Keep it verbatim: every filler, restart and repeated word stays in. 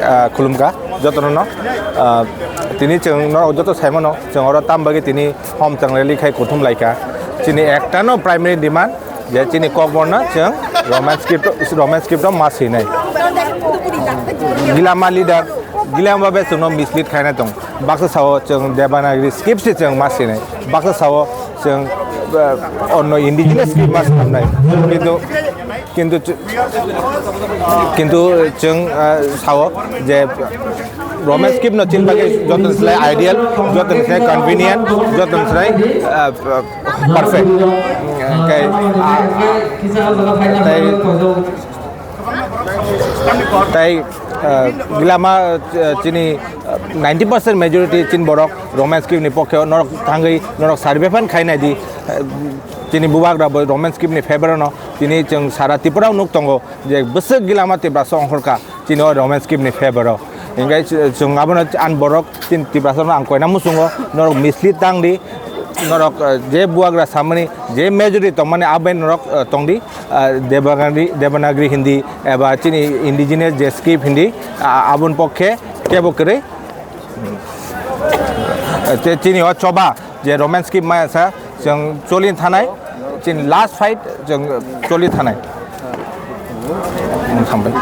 Ah, khulumkha jotono no, ah, tini chwng norok joto saimano, chwng oro tam bagwi tini hom chang rally khai kuthum laikha. Chini ektano primary demand je chini Kokborno chwng Roman script, Roman script ma sinai. Gilama leader, gilama be chwngno mislead khaina tong. Baksa sao chwng Devanagari script se chwng ma sinai. Baksa sao chwng, ah, onno indigenous script ma sinai. Kintu Kintu, chw-, kintu chwng, ah, sao je Roman script no chini bagwi joto ni slai ideal, joto ni slai convenient, joto ni slai, ah, perfect. Khe, ah, tei, tei, ah, gilama, ah, chini, ah, ninety percent majority chini borok Roman script ni pokhe norok thangwi norok survey phan khainai di, ah, chini bubagra bo Roman script ni favor no. Tini chwng sara Tripura o nuk tongo je bwswk gilama Tiprasa ongkhorkha chini o Roman script ni favor o. Hinkhe chwng abono ani borok chini Tiprasa no ang koina muchungo, norok mislead tang di, norok, eh, je bubagra samani je majority tongmani abai norok, eh, tong di, eh, Devanagari, Devanagari Hindi eba chini indigenous je script Hindi, ah, aboni pokhe kebo kwrwi. Te chini o choba je Roman script maya sa chwng choli thanai, chini last fight chwng choli thanai. Ang thambai.